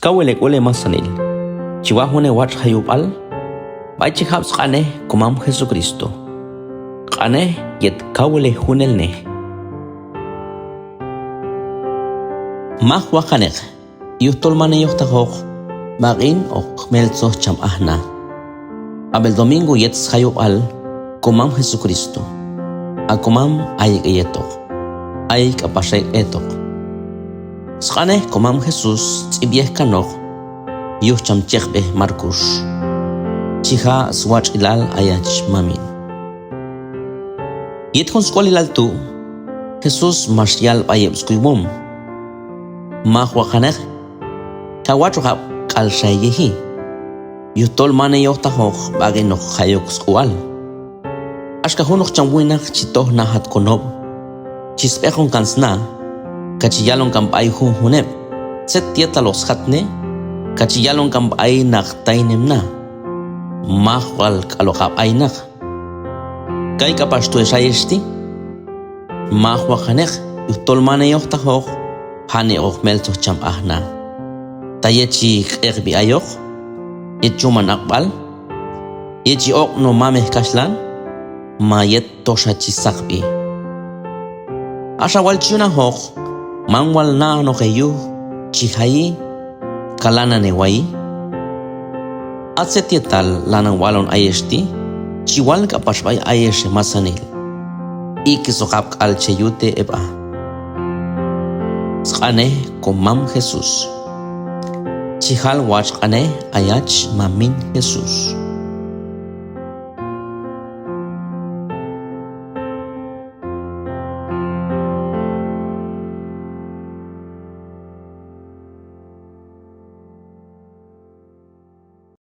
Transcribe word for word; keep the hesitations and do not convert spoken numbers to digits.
Kawil hek'ul hemasanil. Chi waj jun hewatx' jayub'al b'ay chi jab' sq'anej Komam Jesucristo. Q'anej yet kawilej junelnej. Maj waqaneq, yujtol man heyojtaqoq b'aq'in hoq meltzoj cham aj na. Ab'el domingo yet sjayub'al Komam Jesucristo. A Komam ayek' heyetoq, ay k'apax ek' hetoq. Sq'anej Komam Jesús tz'ib'yej kanoq yuj cham chekb'ej Marcos. Chi ja' swatx'ilal ayach mamin. Yet jun sk'ulilal tu', Jesús max yal b'ay heb' skuywom: Maj waqaneq, kawatx'oqab' k'al xa heyeji, yujtol man heyojtaqoq b'aq'in hoq jay ok sk'ual. Axka junoq cham winaq chi toj najat konob', chi sb'eqon kan sna, kax chi yalon kan b'ay junjun heb': ¿Tzet yetal hoq sjatne? Kax chi yalon kan b'ay naq taynem na: ¿Maj wal k'aloqab' ay naq? Kay k'apax tu' hex ayex ti', maj waqaneq, yujtol man heyojtaqoq janik'oq meltzoj cham aj na. Ta yet chi q'eqb'i ayoq, yet chuman aq'b'al, yet chi oq' no' mamej kaxhlan, ma yet toxa chi saqb'i. Axa wal chi yunajoq, man wal na'anoq heyuj chi jayi, kax lanan hewayi. A tzet yetal lanan walon ayex ti', chi wal k'apax b'ay ayex hemasanil: Iqis oqab' k'al cheyute, heb'a. Sq'anej Komam Jesús. Chi jal watx' q'anej ayach mamin Jesús.